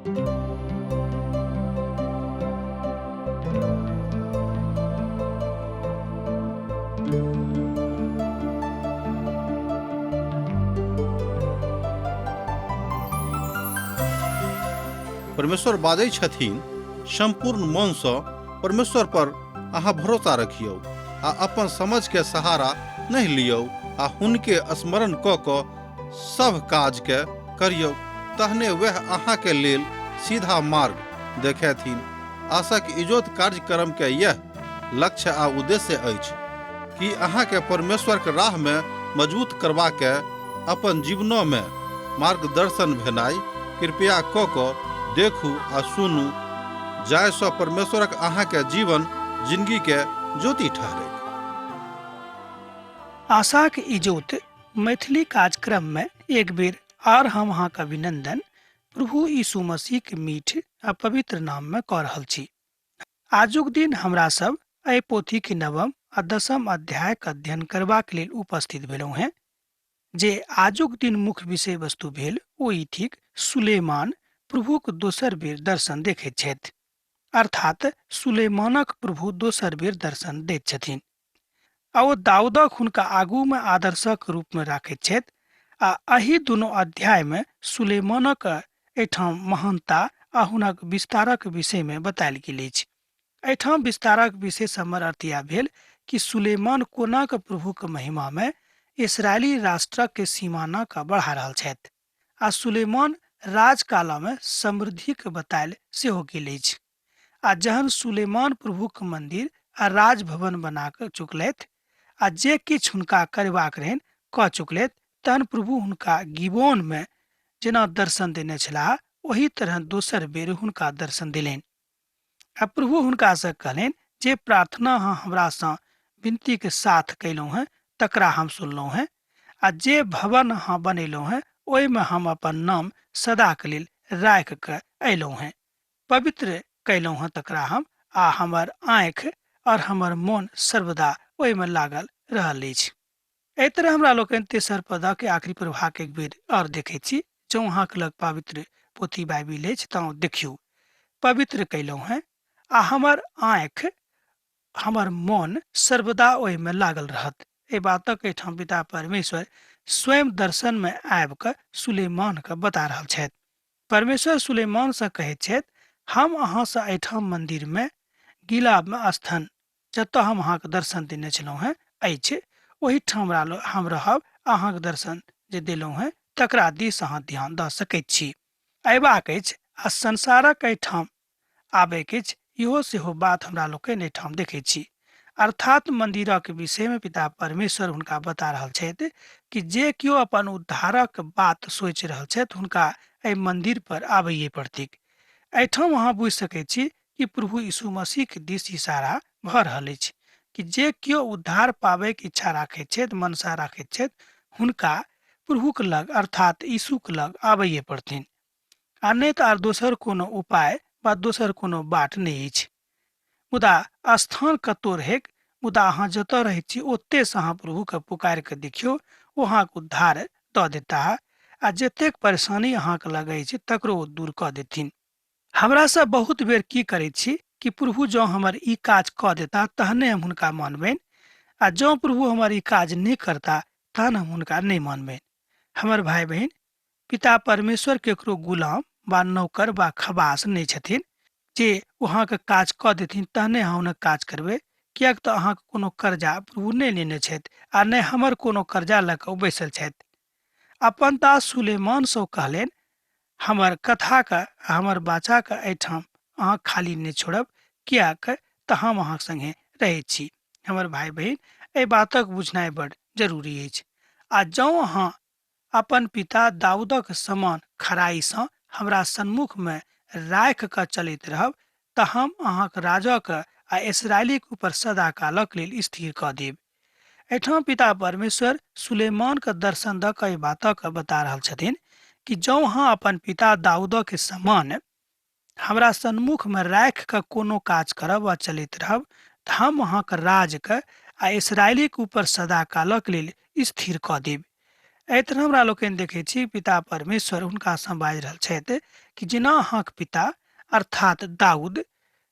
परमेश्वर बाजै छथिन, सम्पूर्ण मनसँ परमेश्वर पर अहाँ भरोसा रखियौ आ अपन समझके सहारा नहि लियौ आ हुनके स्मरण कऽ कऽ सभ काजके करियौ, तहने वएह अहाँके लेल सीधा मार्ग देखेथिन। आशाक इजोत कार्यक्रमके यैह लक्ष्य आ उद्देश्य अछि कि अहाँके परमेश्वरके राहमे मजबूत करबाके अपन जीवनोमे मार्गदर्शन भेनाइ। कृपया कऽ कऽ देखू आ सुनू जाहिसँ परमेश्वरक अहाँके जीवन जिनगीके ज्योति ठहरैक। आशाक इजोत मैथिली कार्यक्रम में एक बेर आर हम अहाँके अभिनंदन प्रभु यीशु मसीह के मीठ आ पवित्र नाम में कऽ रहल छी। आजुक दिन हमरा सब एहि पोथी के नवम आ दसम अध्याय के अध्ययन करबाक लेल उपस्थित भेलहुँ हेँ। जे आजुक दिन मुख्य विषय वस्तु भेल ओ ई थिक, सुलेमान प्रभुक दोसर बेर दर्शन देखैत छथि, अर्थात सुलेमानक प्रभु दोसर बेर दर्शन दैत छथिन आ ओ दाऊदक हुनका आगू मे आदर्शक रूप मे राखैत छथि। आ एहि दुनू अध्याय मे सुलेमानक एहिठाम महानता आ हुनक विस्तारक विषय मे बतायल गेल अछि। एहिठाम विस्तारक विषय हमर अर्थ इएह भेल कि सुलेमान कोना कऽ प्रभुक महिमा मे इस्राएली राष्ट्रक के सीमाना के बढ़ा रहल छथि आ सुलेमान राजकाल मे समृद्धिक बतायल सेहो गेल अछि। आ जहन सुलेमान प्रभुक मंदिर आ राजभवन बना कऽ चुकलथि आ जे किछु हुनका करबाक रहनि कऽ चुकलथि, तहन प्रभु हुनका गिबोन मे जेना दर्शन देने छलाह ओही तरह दोसर बेर हुनका दर्शन देलनि। आ प्रभु हुनकासँ कहलनि, जे प्रार्थना अहाँ हमरासँ विनतीके साथ कयलहुँ हेँ तकरा हम सुनलहुँ हेँ, आ जे भवन अहाँ बनेलहुँ हेँ ओहिमे हम अपन नाम सदाके लेल राखि कऽ अयलहुँ हेँ, पवित्र कयलहुँ हेँ तकरा हम, आ हमर आँखि और हमर मोन सर्वदा ओहिमे लागल रहल अछि। एहि तरह हमरा लोकनि तेसर पदक आखिरी प्रभाग एक बेर और देखैत छी। जँ अहाँके लग पवित्र पोथी बाइबिल अछि तँ देखियौ, पवित्र कयलहुँ हेँ आ हमर आँखि हमर मोन सर्वदा ओहिमे लागल रहत। एहि बातक एहिठाम पिता परमेश्वर स्वयं दर्शन मे आबि कऽ सुलेमान के बता रहल छथि। परमेश्वर सुलेमान सँ कहैत छथि, हम अहाँ सँ एहिठाम मंदिर मे गिलाब मे स्थान जतऽ हम अहाँके दर्शन देने छलहुँ हेँ अछि, ओहिठाम हम रहब। अहाँके दर्शन जे देलहुँ हेँ तकरा दिस अहाँ ध्यान दऽ सकैत छी। अयबाक अछि आ संसारक एहिठाम आबैक अछि, इहो सेहो बात हमरा लोकनि एहिठाम देखैत छी। अर्थात मंदिरक विषयमे पिता परमेश्वर हुनका बता रहल छथि कि जे केओ अपन उद्धारक बात सोचि रहल छथि हुनका एहि मंदिर पर आबैए पड़तैक। एहिठाम अहाँ बुझि सकैत छी कि प्रभु यीशु मसीह के दिस इशारा भऽ रहल अछि कि जे केओ उद्धार पाबैके इच्छा राखैत छथि, मनसा राखैत छथि, हुनका प्रभुके लग अर्थात यीशुके लग आबैए पड़थिन, आ नहि तऽ आर दोसर कोनो उपाय वा दोसर कोनो बाट नहि अछि। मुदा स्थान कतौ रहैक, मुदा अहाँ जतऽ रहैत छी ओतहिसँ अहाँ प्रभुके पुकारि कऽ देखियौ, ओ अहाँके उद्धार दऽ देताह आ जतेक परेशानी अहाँके लग अछि तकरो ओ दूर कऽ देथिन। हमरा सब बहुत बेर की करैत छी कि प्रभु जँ हमर ई काज कऽ देता तहने हम हुनका मानबनि, आ जँ प्रभु हमर ई काज नहि करता तहन हम हुनका नहि मानबनि। हमर भाय बहिन, पिता परमेश्वर केकरो गुलाम वा नौकर वा खबास नहि छथिन जे ओ अहाँके काज कऽ देथिन तहने अहाँ हुनक काज करबै, किएक तऽ अहाँके कोनो कर्जा प्रभु नहि लेने छथि आ नहि हमर कोनो कर्जा लऽ कऽ ओ बैसल छथि। अपन दास सुलेमानसँ ओ कहलनि, हमर कथाके आ हमर बाचाके एहिठाम अहाँ खाली नहि छोड़ब, किएक तऽ हम अहाँक संगे रहैत छी। हमर भाय बहिन, एहि बातक बुझनाइ बड़ जरूरी अछि। आ जँ अहाँ अपन पिता दाऊदक समान खराइसँ हमरा सन्मुखमे राखि कऽ चलैत रहब, तऽ हम अहाँक राजक आ इस्राएलीक ऊपर सदाकालक लेल स्थिर कऽ देब। एहिठाम पिता परमेश्वर सुलेमानके दर्शन दऽ कऽ एहि बातक बता रहल छथिन कि जँ अहाँ अपन पिता दाऊदक समान हमरा सन्मुखमे राखि कऽ कोनो काज करब वा चलैत रहब, तऽ हम अहाँक राजके आ इस्राएलीक ऊपर सदाकालक लेल स्थिर कऽ देब। एहि तरह हमरा लोकनि देखै छी पिता परमेश्वर हुनकासँ बाजि रहल छथि कि जेना अहाँके पिता अर्थात दाऊद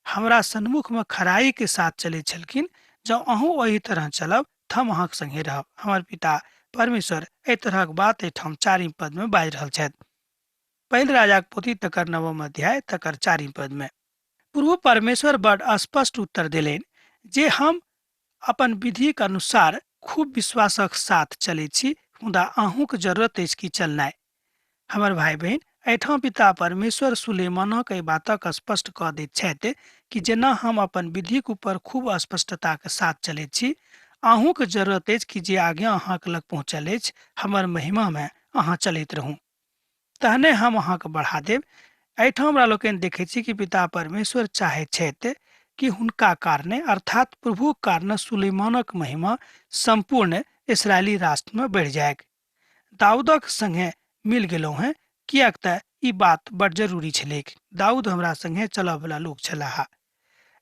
हमरा सन्मुखमे खराईके साथ चलै छलखिन, जँ अहूँ ओहि तरह चलब तऽ हम अहाँके संगे रहब। हमर पिता परमेश्वर एहि तरहक बात एहिठाम चारिम पदमे बाजि रहल छथि। पहिल राजाक पोथी तकर नवम अध्याय तकर चारिम पदमे प्रभु परमेश्वर बड स्पष्ट उत्तर देलनि जे हम अपन विधिक अनुसार खूब विश्वासक साथ चलै छी, मुदा अहूँक जरूरत अछि कि चलनाइ। हमर भाय बहिन, एहिठाम पिता परमेश्वर सुलेमानक एहि बातक स्पष्ट कऽ दैत छथि कि जेना हम अपन विधिक ऊपर खूब स्पष्टताक साथ चलैत छी, अहूँक जरूरत अछि कि जे आज्ञा अहाँक लग पहुँचल अछि, हमर महिमामे अहाँ चलैत रहू। तहने हम अहाँके बढ़ा देब। एहिठाम हमरा लोकनि देखै छी कि पिता परमेश्वर चाहैत छथि कि हुनका कारणे अर्थात प्रभुक कारणे सुलेमानक महिमा सम्पूर्ण इसराइली राष्ट्रमे बढ़ि जायक। दाऊदक संगे मिल गेलहुँ हेँ, किएक तऽ ई बात बड़ जरूरी छलैक। दाऊद हमरा संगे चलऽवला लोक छलाह।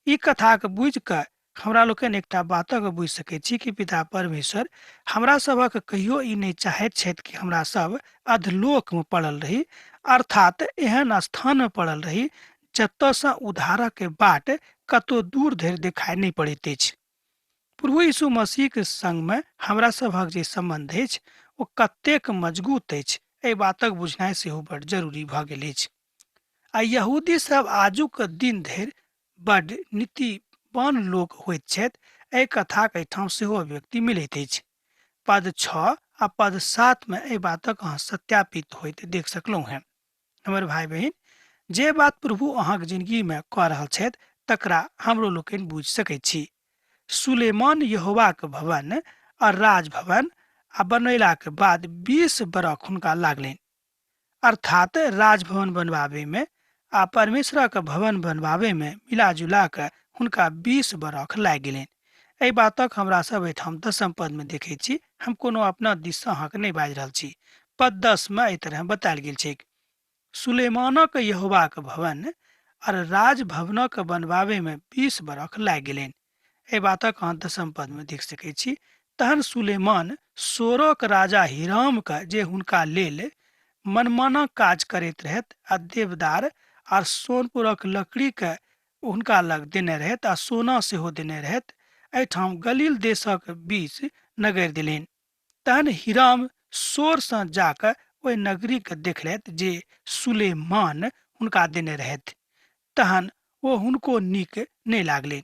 ई कथाके बुझि कऽ हमरा लोकनि एकटा बातक बुझि सकैत छी कि पिता परमेश्वर हमरा सभक कहियो ई नहि चाहैत छथि कि हमरा सब अधलोकमे पड़ल रही, अर्थात एहन स्थानमे पड़ल रही जतयसँ उद्धारक बाट कतौ दूर धरि देखाइ नहि पड़ैत अछि। प्रभु यीशु मसीहके संगमे हमरा सभक जे सम्बन्ध अछि ओ कतेक मजगूत अछि, एहि बातक बुझनाइ सेहो बड़ जरूरी भऽ गेल अछि। आ यहूदी सब आजुक दिन धरि बड्ड नीतिवान लोक होइत छथि, एहि कथाक एहिठाम सेहो अभिव्यक्ति मिलैत अछि। पद 6 आ पद 7 मे एहि बातक अहाँ सत्यापित होइत देख सकलहुँ हेँ। हमर भाय बहिन, जे बात प्रभु अहाँक जिंदगी मे कऽ रहल छथि तकरा हमरो लोकनि बुझि सकैत छी। सुलेमान यहोवाक भवन आ राजभवन आ बनैलाक बाद 20 बरख हुनका लागलनि, अर्थात राजभवन बनवावे में आ परमेश्वरक भवन बनवावे में मिला जुला कऽ हुनका 20 बरख लागि गेलनि। एहि बातक हमरा सब एहिठाम दसम पद में देखै छी। हम कोनो अपना दिससँ अहाँके नहि बाजि रहल छी। पद 10 में एहि तरह बतायल गेल छैक, सुलेमानक यहोवाक भवन और राजभवनक बनवावे में 20 बरख लागि गेलनि। एहि बातक अहाँ दसम पद में देख सकै छी। तहन सुलेमान सोरक राजा हिरामके, जे हुनका लेल मनमाना काज करैत रहथि आ देवदार आर सोनपुरक लकड़ीके हुनका लग देने रहथि आ सोना सेहो देने रहथि, एहिठाम गलील देशक बीच नगरि देलनि। तहन हिराम सोरसँ जाकऽ ओहि नगरीके देखलथि जे सुलेमान हुनका देने रहथि। तहन ओ हुनको नीक नहि लागलनि।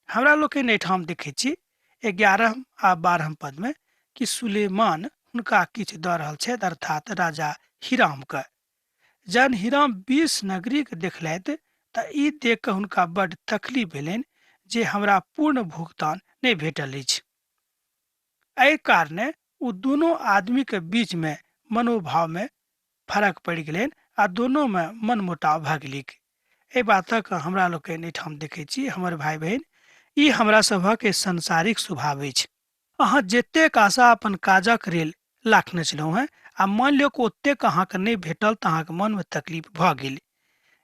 हमरा लोकनि एहिठाम देखै छी 11 आ 12 पदमे कि सुलेमान हुनका किछु दऽ रहल छथि, अर्थात राजा हिरामके। जहन हिराम 20 नगरीके देखलथि तऽ ई देख कऽ हुनका बड्ड तकलीफ भेलनि जे हमरा पूर्ण भुगतान नहि भेटल अछि। एहि कारणे ओ दुनू आदमीके बीचमे मनोभावमे फरक पड़ि गेलनि आ दोनोमे मनमुटाव भऽ गेलैक। एहि बातक हमरा लोकनि एहिठाम देखै छी। हमर भाय बहिन, ई हमरा सभक सांसारिक स्वभाव अछि। अहाँ जतेक आशा अपन काजक लेल राखने छलहुँ हेँ आ मानि लियौ कि ओतेक अहाँके नहि भेटल तऽ अहाँके मनमे तकलीफ भऽ गेल।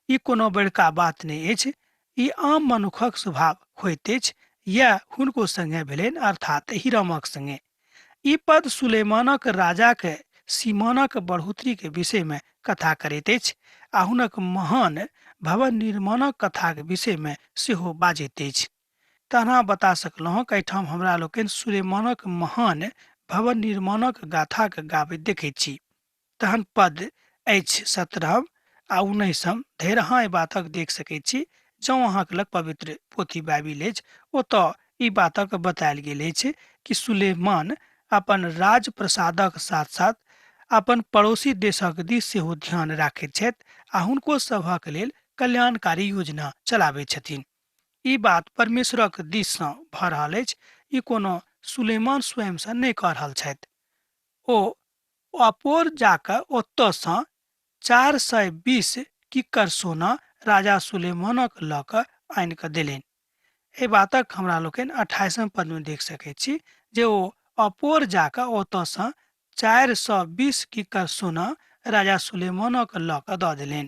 ई कोनो बड़का बात नहि अछि, ई आम मनुखक स्वभाव होइत अछि। यैह हुनको संगे भेलनि, अर्थात हिरामक संगे। ई पद सुलेमानक राजाक सीमानक बढ़ोतरीके विषयमे कथा करैत अछि आ हुनक महान भवन निर्माणक कथाक विषयमे सेहो बाजैत अछि। तहन बता सकलहुँ कि एहिठाम हमरा लोकनि सुलेमानक महान भवन निर्माणक गाथाके गाबैत देखैत छी। तहन पद अछि 17 आ 19 धरि अहाँ एहि बातक देख सकैत छी। जँ अहाँके लग पवित्र पोथी बाइबिल अछि, ओतऽ ई बातक बतायल गेल अछि कि सुलेमान अपन राजप्रसादक साथ साथ अपन पड़ोसी देशक दिस सेहो ध्यान राखैत छथि आ हुनको सभक लेल कल्याणकारी योजना चलाबैत छथिन। ई बात परमेश्वरक दिससँ भऽ रहल अछि, ई कोनो सुलेमान स्वयंसँ नहि कऽ रहल छथि। ओ अपोर जाकऽ ओतऽसँ 420 किक्कर सोना राजा सुलेमानक लऽ कऽ आनि कऽ देलनि। एहि बातक हमरा लोकनि 28 पदमे देख सकैत छी जे ओ अपोर जाकऽ ओतऽसँ 420 किक्कर सोना राजा सुलेमानक लऽ कऽ दऽ देलनि,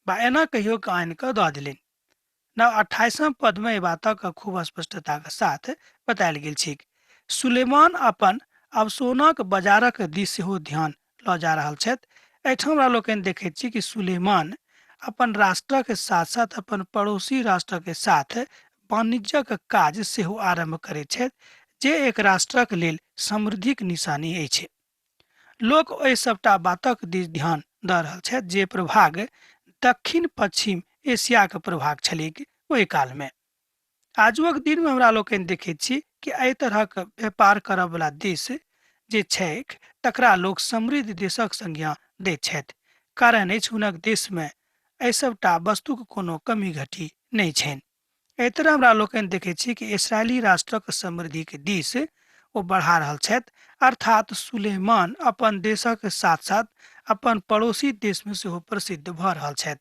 बा एना कहियो कऽ आनि कऽ दऽ देलनि। न 28 पदमे एहि बातक खूब स्पष्टताक साथ बतायल गेल छैक। सुलेमान अपन आब सोनाक बाजारक दिस सेहो ध्यान लऽ जा रहल छथि। एहिठाम हमरा लोकनि देखैत छी कि सुलेमान अपन राष्ट्रक साथ साथ अपन पड़ोसी राष्ट्रक साथ वाणिज्यक काज सेहो आरम्भ करैत छथि, जे एक राष्ट्रक लेल समृद्धिक निशानी अछि। लोक ओहि सभटा बातक दिस ध्यान दऽ रहल छथि जे प्रभाग दक्षिण पश्चिम एशियाक प्रभाग छलैक ओहि कालमे। आजुक दिनमे हमरा लोकनि देखैत छी कि एहि तरहक व्यापार करऽवला देश जे छैक तकरा लोक समृद्ध देशक संज्ञा दैत छथि, कारण अछि हुनक देशमे एहि सभटा वस्तुक कोनो कमी घटी नहि छनि। एहि तरह हमरा लोकनि देखैत छी कि इसराइली राष्ट्रक समृद्धिक दिस ओ बढ़ा रहल छथि, अर्थात सुलेमान अपन देशक साथ साथ अपन पड़ोसी देशमे सेहो प्रसिद्ध भऽ रहल छथि।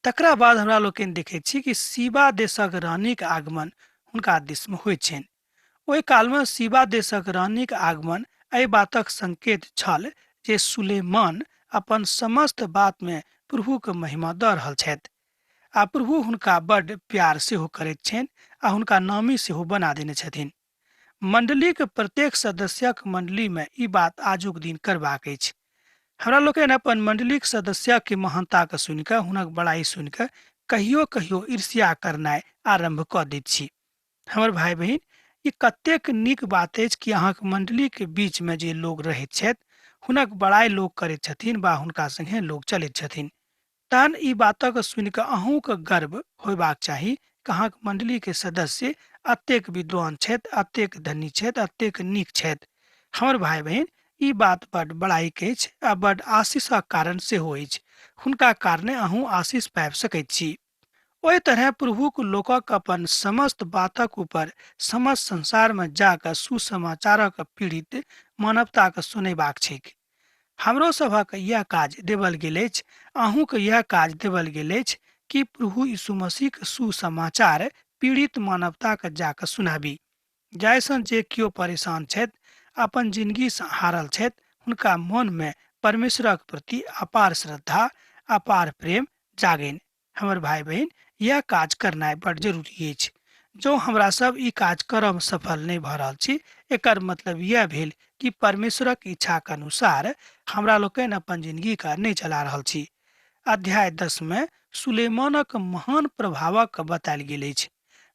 तकरा बाद हमरा लोकनि देखैत छी कि सीबा देशक रानीक आगमन हुनका दिसमे होइत छनि। ओहि कालमे सीबा देशक रानीक आगमन एहि बातक संकेत छल जे सुलेमान अपन समस्त बातमे प्रभुक महिमा दऽ रहल छथि आ प्रभु हुनका बड्ड प्यार सेहो करैत छनि आ हुनका नामी सेहो बना देने छथिन। मण्डलीक प्रत्येक सदस्यक मण्डलीमे ई बात आजुक दिन करबाक अछि। हमरा लोकनि अपन मण्डलीक सदस्यक महानताके सुनि कऽ, हुनक बड़ाइ सुनि कऽ कहियो कहियो ईर्ष्या करनाइ आरम्भ कऽ दैत छी। हमर भाय बहिन, ई कतेक नीक बात अछि कि अहाँक मण्डलीक बीचमे जे लोग रहैत छथि हुनक बड़ाइ लोक करैत छथिन वा हुनका संगे लोक चलैत छथिन। तहन ई बातक सुनि कऽ अहूँके गर्व होयबाक चाही कि अहाँक मण्डलीके सदस्य अतेक विद्वान छथि, अतेक धनी छथि, अतेक नीक छथि। हमर भाय बहिन, ई बात बड बड़ाइक अछि आ बड आशीषक कारण सेहो अछि। हुनका कारणे अहूँ आशीष पाबि सकैत छी। ओहि तरहे प्रभुक लोकक अपन समस्त बातक ऊपर समस्त संसारमे जा कऽ सुसमाचारक पीड़ित मानवताके सुनेबाक छैक। हमरो सभक इएह काज देवल गेल अछि, अहूँके इएह काज देवल गेल अछि कि प्रभु यीशु मसीहक सुसमाचार पीड़ित मानवताके जा कऽ सुनाबी, जाहिसँ जे केओ परेशान छथि, अपन जिनगीसँ हारल छथि, हुनका मनमे परमेश्वरक प्रति अपार श्रद्धा, अपार प्रेम जागनि। हमर भाय बहिन, इएह काज करनाइ बड जरूरी अछि। जँ हमरा सब ई काज करब सफल नहि भऽ रहल छी, एकर मतलब इएह भेल कि परमेश्वरक इच्छाक अनुसार हमरा लोकनि अपन जिनगीके नहि चला रहल छी। अध्याय 10 मे सुलेमानक महान प्रभावक बतायल गेल अछि।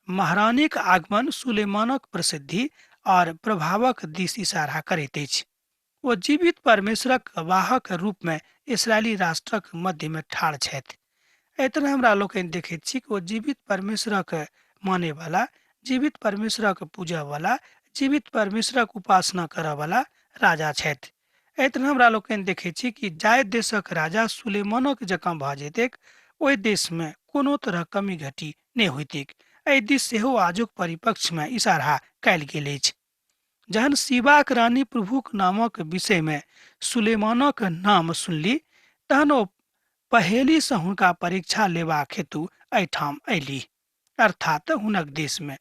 महारानीक आगमन सुलेमानक प्रसिद्धि और प्रभावक दिस इशारा करैत अछि। ओ जीवित परमेश्वरक गवाहक रूपमे इसराइली राष्ट्रक मध्यमे ठाढ़ छथि। एहि तरह हमरा लोकनि देखैत छी कि ओ जीवित परमेश्वरक मानैवला, जीवित परमेश्वरक पूजयवला, जीवित परमेश्वरक उपासना करयवला राजा छथि। एहि तरह हमरा लोकनि देखैत छी कि जाहि देशक राजा सुलेमानक जकाँ भऽ जेतैक, ओहि देशमे कोनो तरहक कमी घटी नहि होइतैक। एहि दिस सेहो आजुक परिपक्षमे इशारा कयल गेल अछि। जहन शिबाक रानी प्रभुक नामक विषयमे सुलेमानक नाम सुनली, तहन ओ पहेलीसँ हुनका परीक्षा लेबाक हेतु एहिठाम अयली, अर्थात हुनक देशमे।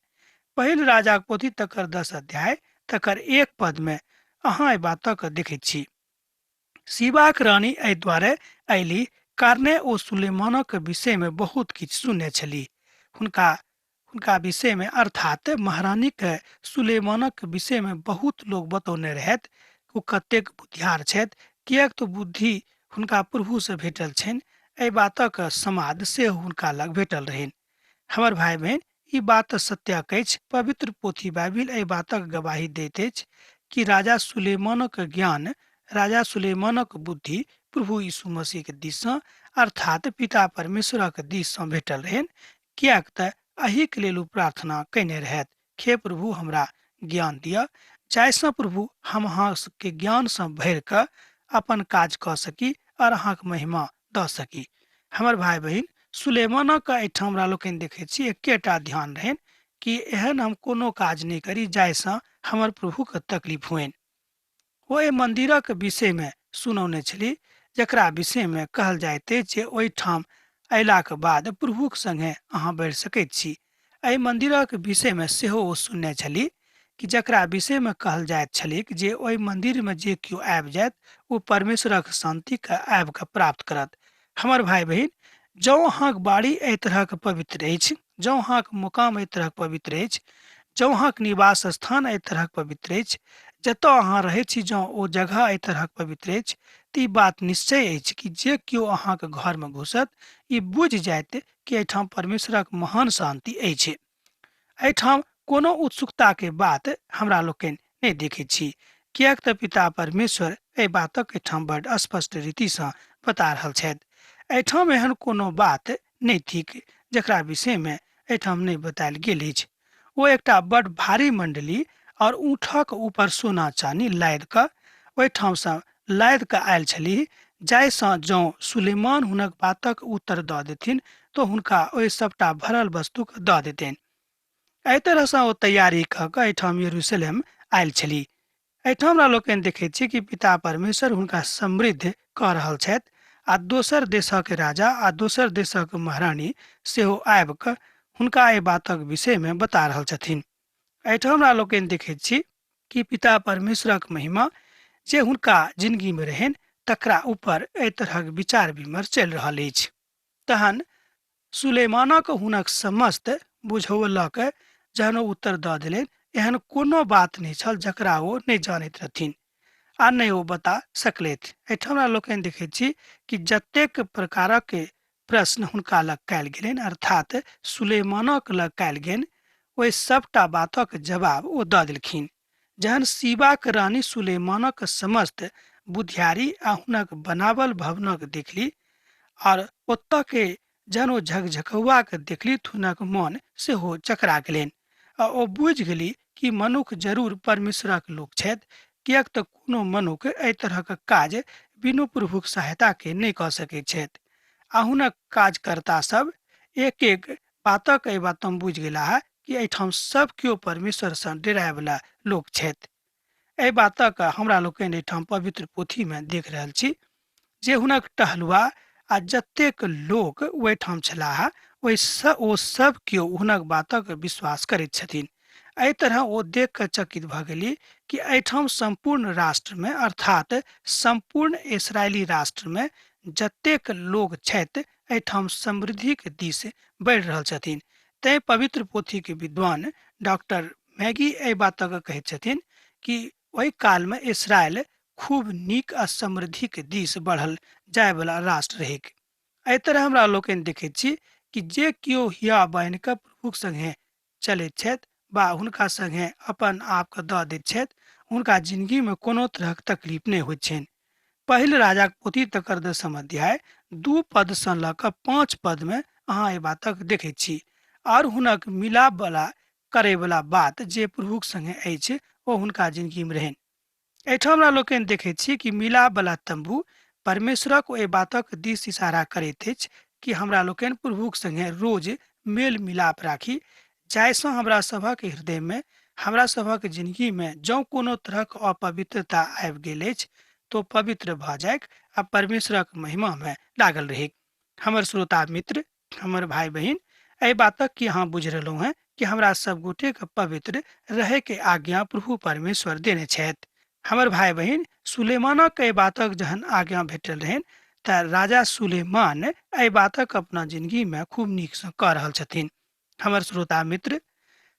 पहिल राजाक पोथी तकर 10 अध्याय तकर 1 पदमे अहाँ एहि बातक देखैत छी। शिबाक रानी एहि दुआरे अयली कारणे ओ सुलेमानक विषयमे बहुत किछु सुनने छली। हुनका हुनका विषयमे, अर्थात महारानीके सुलेमानक विषयमे बहुत लोग बतौने रहथि। ओ कतेक बुद्धियार छथि, किएक तऽ बुद्धि हुनका प्रभुसँ भेटल छनि। एहि बातक समाद सेहो हुनका लग भेटल रहनि। हमर भाय बहिन, ई बात सत्यक अछि। पवित्र पोथी बाइबिल एहि बातक गवाही दैत अछि कि राजा सुलेमानक ज्ञान, राजा सुलेमानक बुद्धि प्रभु यीशु मसीहके दिससँ, अर्थात पिता परमेश्वरक दिससँ भेटल रहनि, किएक तऽ एहिके लेल ओ प्रार्थना कयने रहथि, हे प्रभु हमरा ज्ञान दिअ, जाहिसँ प्रभु हम अहाँके ज्ञानसँ भरि कऽ अपन काज कऽ सकी आओर अहाँके महिमा दऽ सकी। हमर भाय बहिन, सुलेमानक एहिठाम हमरा लोकनि देखैत छी एकेटा ध्यान रहनि कि एहन हम कोनो काज नहि करी जाहिसँ हमर प्रभुके तकलीफ होइन। ओ एहि मन्दिरक विषयमे सुनौने छली, जकरा विषयमे कहल जाइत अछि जे ओहिठाम अयलाक बाद प्रभुक संगे अहाँ बढ़ि सकैत छी। एहि मन्दिरक विषयमे सेहो ओ सुनने छली कि जकरा विषयमे कहल जाइत छलैक जे ओहि मन्दिरमे जे केओ आबि जायत ओ परमेश्वरक शान्तिके आबि कऽ प्राप्त करत। हमर भाय बहिन, जँ अहाँक बाड़ी एहि तरहक पवित्र अछि, जँ अहाँक मुकाम एहि तरहक पवित्र अछि, जँ अहाँक निवास स्थान एहि तरहक पवित्र अछि, जतऽ अहाँ रहै छी जँ ओ जगह एहि तरहक पवित्र अछि तऽ ई बात निश्चय अछि कि जे केओ अहाँके घरमे घुसत ई बुझि जायत कि एहिठाम परमेश्वरक महान शान्ति अछि। एहिठाम कोनो उत्सुकताके बात हमरा लोकनि नहि देखैत छी, किएक तऽ पिता परमेश्वर एहि बातक एहिठाम बड स्पष्ट रीतिसँ बता रहल छथि। एहिठाम एहन कोनो बात नहि थिक जकरा विषयमे एहिठाम नहि बतायल गेल अछि। ओ एकटा बड भारी मंडली और ऊँटक ऊपर सोना चानी लादि कऽ ओहिठामसँ लादि कऽ आयल छलीह, जाहिसँ जँ सुलेमान हुनक बातक उत्तर दऽ देथिन तऽ हुनका ओहि सभटा भरल वस्तुक दऽ देतनि। एहि तरहसँ ओ तैयारी कऽ कऽ एहिठाम यरूशलेम आयल छलीह। एहिठाम हमरा लोकनि देखैत छी कि पिता परमेश्वर हुनका समृद्ध कऽ रहल छथि आ दोसर देशक राजा आ दोसर देशक महारानी सेहो आबि कऽ हुनका एहि बातक विषयमे बता रहल छथिन। एहिठाम हमरा लोकनि देखैत छी कि पिता परमेश्वरक महिमा जे हुनका जिंदगीमे रहनि तकरा ऊपर एहि तरहक विचार विमर्श चलि रहल अछि। तहन सुलेमानक हुनक समस्त बुझौअलक जहन ओ उत्तर दऽ देलनि, एहन कोनो बात नहि छल जकरा ओ नहि जानैत रहथिन आ नहि ओ बता सकलथि। एहिठाम हमरा लोकनि देखैत छी कि जतेक प्रकारक प्रश्न हुनका लग कयल गेलनि, अर्थात सुलेमानक लग कयल गेल, ओहि सभटा बातक जवाब ओ दऽ देलखिन। जहन सीबाक रानी सुलेमानक समस्त बुधियारी आ हुनक बनावल भवनक देखली और ओतऽ के जहन ओ झकझकौआ के देखली तऽ हुनक मन सेहो चकरा गेलनि आ ओ बुझि गेली कि मनुख जरूर परमेश्वरक लोक छथि, किएक तऽ कोनो मनुख एहि तरहक काज बिनु प्रभुक सहायता के नहि कऽ सकैत छथि। आ हुनक काजकर्ता सब एक एक बातक एहि बात हम बुझि गेलाह कि एहिठाम सब केओ परमेश्वरसँ डेरायवला लोक छथि। एहि बातक हमरा लोकनि एहिठाम पवित्र पोथीमे देख रहल छी जे हुनक टहलुआ आ जतेक लोक ओहिठाम छलाह ओहि ओ सब केओ हुनक बातक विश्वास करैत छथिन। एहि तरह ओ देख कऽ चकित भऽ गेली कि एहिठाम सम्पूर्ण राष्ट्रमे, अर्थात सम्पूर्ण इसराइली राष्ट्रमे जतेक लोक छथि एहिठाम समृद्धिक दिस बढ़ि रहल छथिन। तैं पवित्र पोथीके विद्वान डॉक्टर मैगी एहि बातक कहैत छथिन कि ओहि कालमे इसराइल खूब नीक आ समृद्धिक दिस बढ़ल जायवला राष्ट्र रहैक। एहि तरह हमरा लोकनि देखैत छी कि जे केओ हिया बान्हि कऽ प्रभुक संगे चलैत छथि वा हुनका संगे अपन आपके दऽ दैत छथि, हुनका जिंदगीमे कोनो तरहक तकलीफ नहि होइत छनि। पहिल राजाक पोथी तकर दसम अध्याय 2 पदसँ लऽ कऽ 5 पदमे अहाँ एहि बातक देखैत छी। आओर हुनक मिलाप वाला करैवला बात जे प्रभुक संगे अछि ओ हुनका जिंदगीमे रहनि। एहिठाम हमरा लोकनि देखैत छी कि मिलाप वाला तम्बू परमेश्वरक ओहि बातक दिस इशारा करैत अछि कि हमरा लोकनि प्रभुक संगे रोज मेल मिलाप राखी, जाहिसँ हमरा सभक हृदयमे, हमरा सभक जिंदगीमे जँ कोनो तरहक अपवित्रता आबि गेल अछि तो पवित्र भऽ जाइक आ परमेश्वरक महिमामे लागल रहैक। हमर श्रोता मित्र, हमर भाई बहिन, एहि बातक की अहाँ बुझि रहलहुँ हेँ कि हमरा सब गोटेके पवित्र रहैके आज्ञा प्रभु परमेश्वर देने छथि। हमर भाई बहिन, सुलेमानक एहि बातक जहन आज्ञा भेटल रहनि तऽ राजा सुलेमान एहि बातक अपना जिंदगीमे खूब नीकसँ कऽ रहल छथिन। हमर श्रोता मित्र,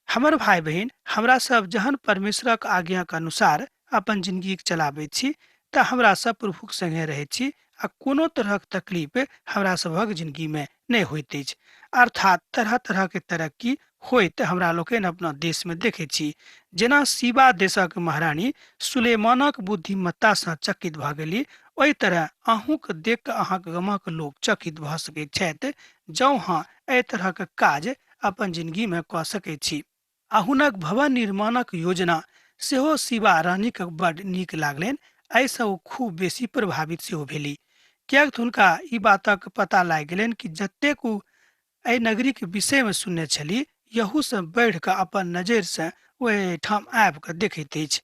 हमर भाई बहिन, हमरा सब जहन परमेश्वरक आज्ञाक अनुसार अपन जिंदगीक चलाबैत छी तऽ हमरा सब प्रभुक संगे रहैत छी आ कोनो तरहक तकलीफ हमरा सभक जिंदगीमे नहि होइत अछि। अर्थात तरह तरह के तरक्की होइत हमरा लोकनि अपना देशमे देखैत छी। जेना सीबा देशक महारानी सुलेमानक बुद्धिमत्तासँ चकित भऽ गेली, ओहि तरह अहूँक देख कऽ अहाँक गामक लोक चकित भऽ सकैत छथि जँ अहाँ एहि तरहक काज अपन जिंदगीमे कऽ सकैत छी। आ हुनक भवन निर्माणक योजना सेहो शिवा रानीक बड नीक लागलनि। एहिसँ ओ खूब बेसी प्रभावित सेहो भेली, किएक तऽ हुनका ई बातक पता लागि गेलनि कि जतेक ओ एहि नगरीक विषयमे सुनने छली, यहूसँ बढ़ि कऽ अपन नजरिसँ ओ एहिठाम आबि कऽ देखैत अछि।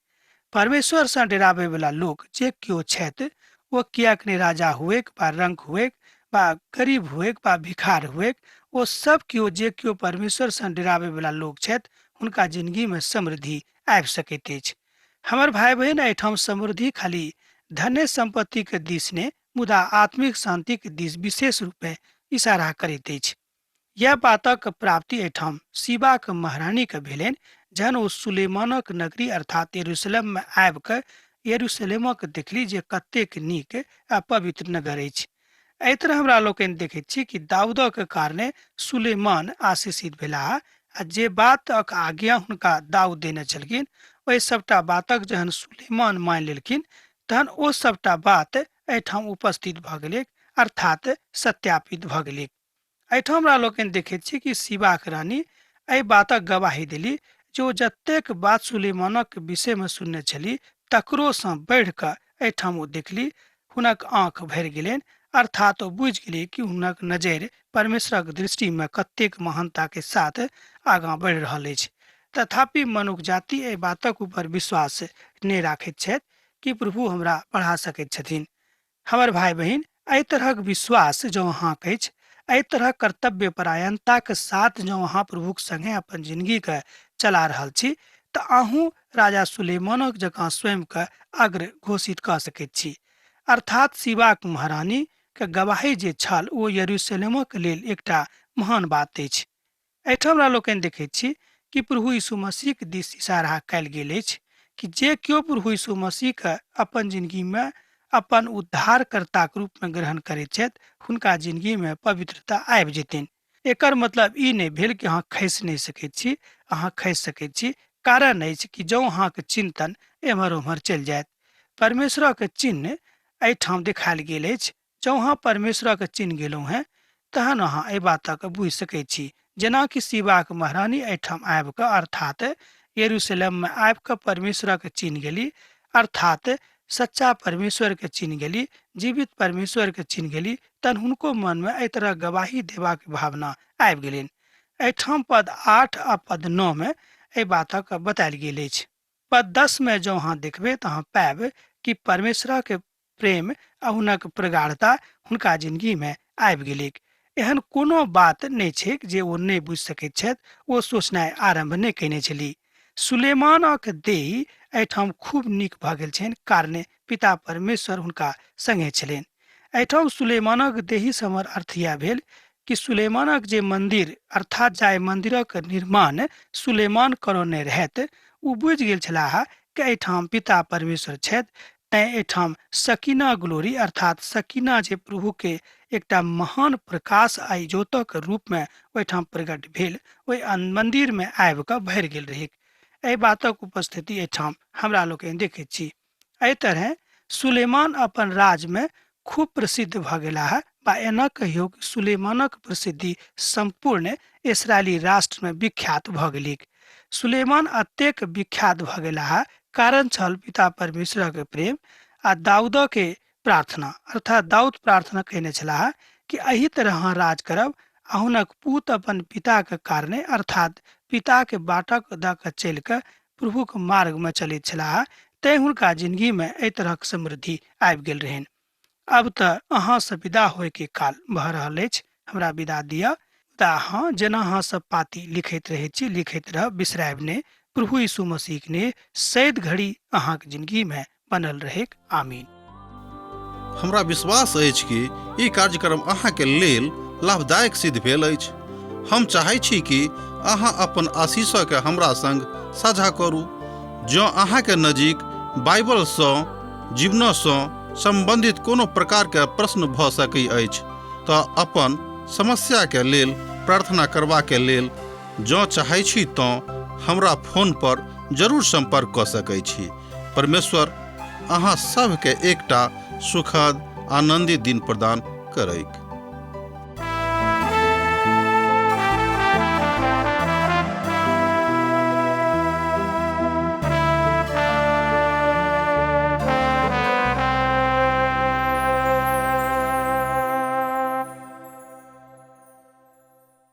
परमेश्वरसँ डराबैवला लोक जे केओ छथि, ओ किएक नहि राजा हुएक वा रंक हुएक वा गरीब हुएक वा भिखार हुएक, ओ सब केओ जे केओ परमेश्वरसँ डराबैवला लोक छथि, हुनका जिंदगीमे समृद्धि आबि सकैत अछि। हमर भाई बहिन, एहिठाम समृद्धि खाली धने सम्पत्तिके दिस नहि, मुदा आत्मिक शान्तिक दिस विशेष रूपेँ इशारा करैत अछि। यह बातक प्राप्ति एहिठाम शिवाक महारानीके भेलनि, जहन ओ सुलेमानक नगरी अर्थात यरूशलेममे आबि कऽ यरूशलेमक देखली जे कतेक नीक आ पवित्र नगर अछि। एहि तरह हमरा लोकनि देखैत छी कि दाऊदक कारणे सुलेमान आशीषित भेलाह आ जे बातक आज्ञा हुनका दाऊद देने छलखिन ओहि सभटा बातक जहन सुलेमान मानि लेलखिन तहन ओ सभटा बात एहिठाम उपस्थित भऽ गेलैक अर्थात सत्यापित भऽ गेलैक। एहिठाम हमरा लोकनि देखैत छी कि शिवाक रानी एहि बातक गवाही देली जे ओ जतेक बात सुलेमानक विषयमे सुनने छली तकरोसँ बढ़ि कऽ एहिठाम ओ देखली। हुनक आँख भरि गेलनि अर्थात ओ बुझि गेली कि हुनक नजरि परमेश्वरक दृष्टिमे कतेक महानताके साथ आगाँ बढ़ि रहल अछि। तथापि मनुख जाति एहि बातक ऊपर विश्वास नहि राखैत छथि कि प्रभु हमरा बढ़ा सकैत छथिन। हमर भाय बहिन, एहि तरहक विश्वास जँ अहाँक अछि, एहि तरहक कर्तव्य परायणताक साथ जँ अहाँ प्रभुक संगे अपन जिंदगीके चला रहल छी तऽ अहूँ राजा सुलेमानक जकाँ स्वयंके अग्र घोषित कऽ सकैत छी। अर्थात शिवाक महारानी के गवाही जे छल ओ यरूशलेमक लेल एकटा महान बात अछि। एहिठाम हमरा लोकनि देखैत छी कि प्रभु यीशु मसीहक दिस इशारा कयल गेल अछि कि जे केओ प्रभु यीशु मसीहके अपन जिंदगीमे अपन उद्धारकर्ताक रूपमे ग्रहण करैत छथि हुनका जिंदगीमे पवित्रता आबि जेतनि। एकर मतलब ई नहि भेल कि अहाँ खसि नहि सकैत छी, अहाँ खसि सकैत छी, कारण अछि कि जँ अहाँके चिंतन एम्हर ओम्हर चलि जायत। परमेश्वरक चिन्ह एहिठाम देखायल गेल अछि। जँ अहाँ परमेश्वरक चिन्ह गेलहुँ हेँ तहन अहाँ एहि बातक बुझि सकैत छी। जेनाकि शिवाक महारानी एहिठाम आबि कऽ अर्थात यरूशलेममे आबि कऽ परमेश्वरक चिन्ह गेली, अर्थात सच्चा परमेश्वरके चिन्ह गेली, जीवित परमेश्वरके चिन्ह गेली, तहन हुनको मनमे एहि तरह गवाही देबाक भावना आबि गेलनि। एहिठाम पद 8 आ पद 9 मे एहि बातक बतायल गेल अछि। पद 10 मे जँ अहाँ देखबै तऽ अहाँ पायब कि परमेश्वरक प्रेम आ हुनक प्रगाढ़ता हुनका जिंदगीमे आबि गेलैक। एहन कोनो बात नहि छैक जे ओ नहि बुझि सकैत छथि, ओ सोचनाइ आरम्भ नहि कयने छलीह। सुलेमानक देह एहिठाम खूब नीक भऽ गेल छनि कारणे पिता परमेश्वर हुनका संगे छलनि। एहिठाम सुलेमानक देहीसँ हमर अर्थ इएह भेल कि सुलेमानक जे मंदिर अर्थात जाहि मंदिरक निर्माण सुलेमान करौने रहथि ओ बुझि गेल छलाह कि एहिठाम पिता परमेश्वर छथि, तैं एहिठाम सकीना ग्लोरी अर्थात सकीना जे प्रभुके एकटा महान प्रकाश आ इजोतक रूपमे ओहिठाम प्रकट भेल ओहि मंदिरमे आबि कऽ भरि गेल रहैक। एहि बातक उपस्थिति एहिठाम हमरा लोकनि देखैत छी। एहि तरहें सुलेमान अपन राजमे खूब प्रसिद्ध भऽ गेलाह बा एना कहियौ कि सुलेमानक प्रसिद्धि सम्पूर्ण इसराइली राष्ट्रमे विख्यात भऽ गेलैक। सुलेमान अतेक विख्यात भऽ गेलाह कारण छल पिता परमेश्वरक प्रेम आ दाऊदके प्रार्थना, अर्थात दाऊद प्रार्थना कयने छलाह कि एहि तरह अहाँ राज करब आ हुनक पूत अपन पिताके कारणे अर्थात पिताके बाटक दऽ कऽ चलि कऽ प्रभुक मार्गमे चलैत छलाह, तैं हुनका जिंदगीमे एहि तरहक समृद्धि आबि गेल रहनि। आब तऽ अहाँसँ विदा होयके काल भऽ रहल अछि, हमरा विदा दिअ। मुदा हँ, जेना अहाँ सब पाती लिखैत रहैत छी, लिखैत रहब, बिसरायब नहि। प्रभु यीशु मसीहक ने सैद घड़ी अहाँक जिंदगीमे बनल रहैक। आमीन। हमरा विश्वास अछि कि ई कार्यक्रम अहाँके लेल लाभदायक सिद्ध भेल अछि। हम चाहै छी कि अहाँ अपन आशीषके हमरा संग साझा करू। जँ अहाँके नजीक बाइबलसँ जीवनसँ सम्बन्धित कोनो प्रकारके प्रश्न भऽ सकै अछि तऽ अपन समस्याके लेल प्रार्थना करबाके लेल जँ चाहै छी तँ हमरा फोन पर जरूर सम्पर्क कऽ सकै छी। परमेश्वर अहाँ सभके एकटा सुखद आनन्दित दिन प्रदान करैक।